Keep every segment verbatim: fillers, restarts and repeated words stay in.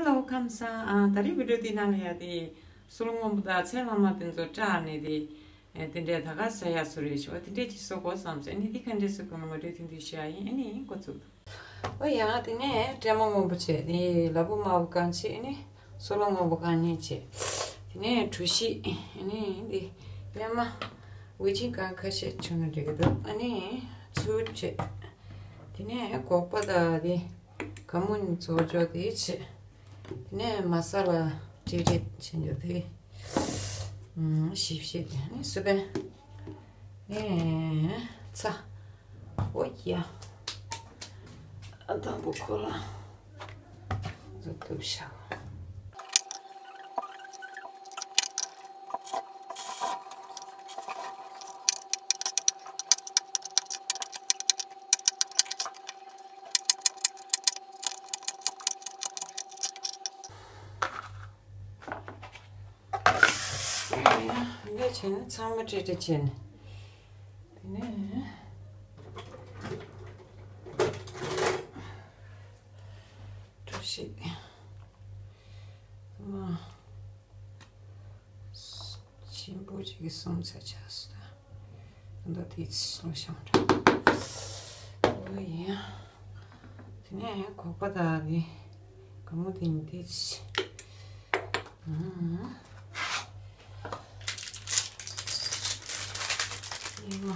ཨོ་ཁམས་བཟང་། ཨ་ད་རེས་བི་ཌིའོ་འདི་ནང་ལ་ཡ་དེ་སོལ་རླུང་སྔོན་པོ་དང་ཚལ་ལྷག་མ་དེ་ཚོ་བཀྲ་ནས་དེ་དེ་འདྲའི་ད་ག་ཟ་ཡ་བཟོ་རེད་ཞུ་བ་དེ་འདྲས་ཅིག་བཟོ་དགོས་བསམ་སོང་། ཨ་ནི་འདི་ག་འདྲས་བཟོ་དགོས་ན་མ་གྲོས་དེ་འདུས་བྱ་ཡིན། ཨ་ནི་འགོ་ཚུགས། ཨོ་ཡ་དེ་ནས་སྲན་མ་སྔོན་པོ་བྱས། དེ་ལ་ཕུག་དམར་པོ་གང་བྱས། ཨ་ནི་སོལ་རླུང་སྔོན་པོ་གང་ཉིད་བྱས། དེ་ནས་གྲོ་ཞིབ། ཨ་ནི་འདི་པད་མ། ཝེ་ཅིན་གང་ཁ་ཤས་བྱུང་ན་འགྲིག་གི་འདུག་ཨ་ནི་ཚུར་བྱས། དེ་ནས་སྒོག་པ་དང་དེ་ག་མུ་ནི་ཚོ་ཅོག་དེ་བྱས། དེ་ནས་མ་ས་ལ་ཀྲིག་ཀྲིག་བྱེད་རྒྱུ་དེ། ཞིབ་བཤད་དེ་ནི་སུ་པན། ནས་ཚ། ཨོ་ཡ། ཨ་དང་པོ་ཁོ་ལ་འཛུགས་ཐུབ་ཤག་འདི་བྱས་ནས་ཚང་མ་ཀྲིག་ཀྲིག་བྱས་ནས། དེ་ནས་གྲོ་ཞིབ་མ། ཆེན་པོ་ཅིག་གི་སོང་ཚ་ཆགས་སོང་། ད་ད་དེ་ཚོ་ཤང་འདྲ། ཨོ་ཡ། དེ་ནས་སྒོག་པ་དང་དེ་ག་མུ་དེ་ནི་དེ་ཚོ། ཨུམ། ཨེ་མ།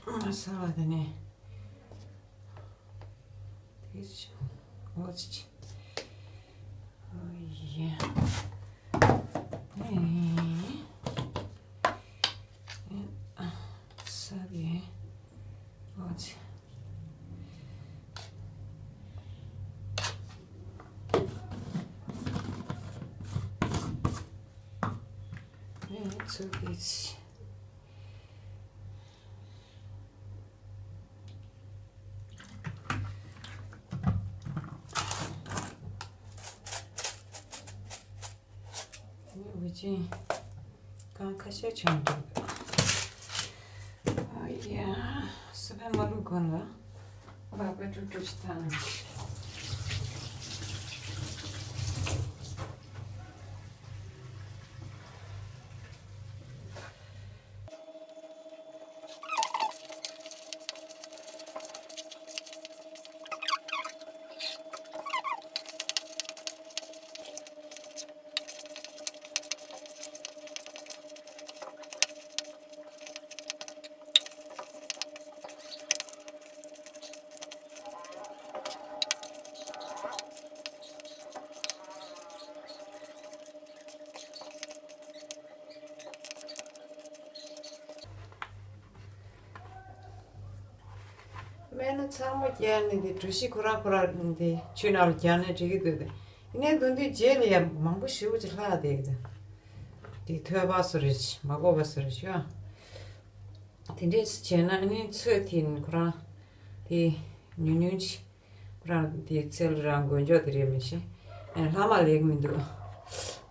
ཨུམ། ང་ས་བ་དེ་ནས། དེ་ཆུ་འོ་ཆི་ཆི། ཨོ་ཡ། ཨེ། ཨེ། ཨ། ས་རེད། འོ་ཆི། ཨེ། ཚུགས་ཀྱི་ཆི། ཝེ་ཅིན་གང་ཁ་ཤས་བྱུང་འདུག་ཨ་ཡ། སུ་ཕན་མ་ལུག་གོན་ལ། བ་པ་ཀྲུག་ཀྲུག་ཞིག་བཏང་། སྨན་སྣ་ཚང་མ་བརྒྱབ་ནས་དེ་གྲོ་ཞིབ་ཁོ་རང་ཁོ་རང་དེ་ཆུ་ནང་ལ་བརྒྱབ་ནས་འགྲིག་གི་འདུག་དེ་ཡིན་ནའི་དོན་དུ་རྗེས་ལ་ཡང་མང་པོ་ཞེ་པོ་ཅིག་ལྷག་བསྡད་ཀྱི་འདུག་དེ་ཐོད་པ་བཟོ་རེད། མ་གོ་བ་བཟོ་རེད་ཤོག་དེ་འདྲས་བྱས་ན་ནི་ཚོད་དེ་ཁོ་རང་དེ་ཉུང་ཉུང་ཅིག་ཁོ་རང་དེ་ཚལ་རང་དགོས་འཇོག་དེ་རེད་མི་ཤེས། ཨ་ལྷག་མ་ལེགས་མི་འདུག་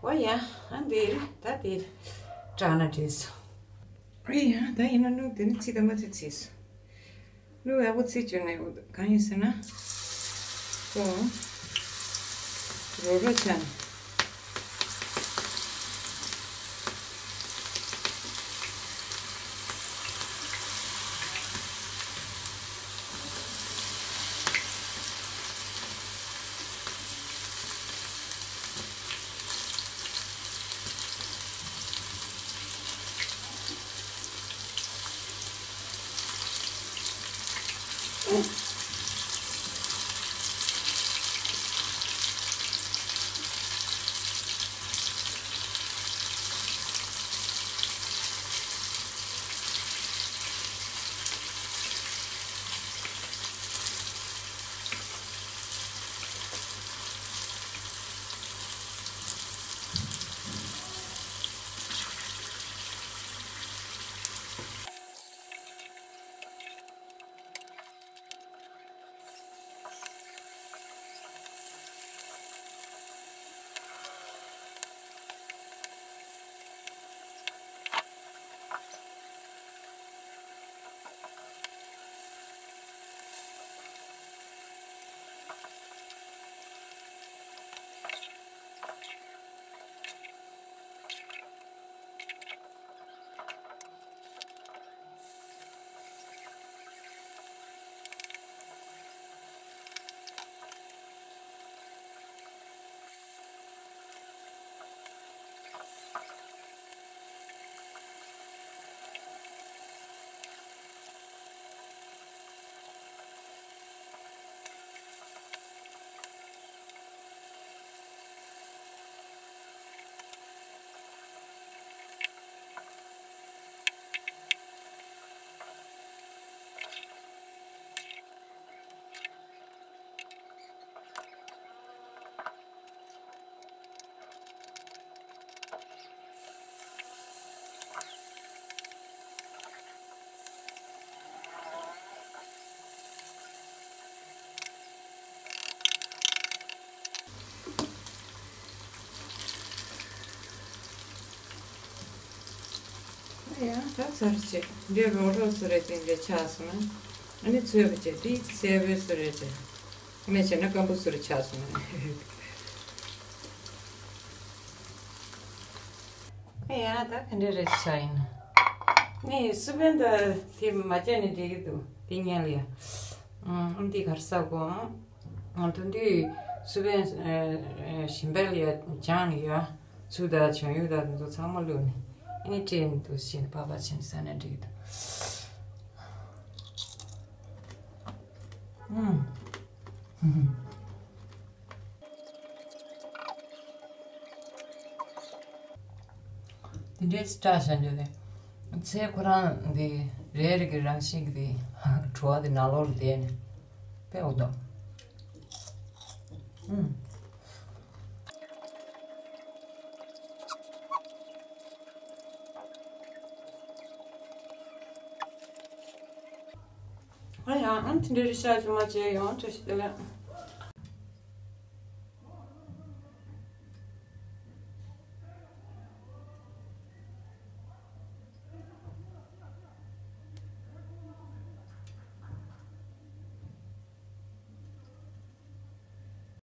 འོ་ཡ། ཨ་འདི་ད་དེ་དྲག་ན་བྲིས་སོང་། ཨེ་ཡ། ད་ཡིན་ན་ནུ་དེ་ནི་ཚིག་དམ་པ་ཚིག་ཚིག་སོང་། ནུ་ཡག་པོ་ཚིག་བཅོས་ནས་གང་ཡིན་ཟེར་ན། ཁོ་རོ་རོ་ཆ་ནས། ཡང་ད་ཚར་བྱས་འདི་རོ་རོ་སུ་རེད་དེ་འདྲ་ཆགས་སོང་ན། ཨ་ནི་ཚོས་པ་བྱས་འདི་སེར་པོའི་སུ་རེད་བྱས། ཨ་ནི་བྱས་ན་སྐམ་པོ་སུ་རེད་ཆགས་སོང་ན། ཨེ་ཡ་ད་ག་འདྲ་རེད་ཆགས་ཡིན་ན། ནི་སུ་བན་ད་དེ་མ་བྱས་ནས་འགྲིག་གི་འདུག་དེ་ཉལ་ཡ། ཨ་འདི་གར་ས་གོ་ང་དུ་འདི་སུ་བན་ཞིམ་པ་ལ་ཡ་ཅང་ཡ། ཚུ་དང་བྱང་ཡུ་དང་དེ་ཚོ་ཚང་མ་བླུགས་ནས་ཨ་ནི་སྤྲད་ནས་འདུག་ཟེར་ནས་པགས་པ་ཆེན་ཟ་ན་འགྲིག་འདུག་ཨུམ། དེ་འདྲའི་སྐྲ་བཞར་འདོད་ནས་ཚེ་ཁོ་རང་འདི་རེ་རེ་གི་རང་བཞིན་གྱི་འདི་བྲོ་བ་འདི་ནང་ལོགས་ལ་བསྡད་ནས་དཔེ་འོ་དོ། ཨུམ། ཨ་ཡང་ཨང་དེ་འདྲའི་རི་ཤ་ཅུ་མ་བྱས་ཡོང་བཀྲ་ཤིས་བདེ་ལེགས།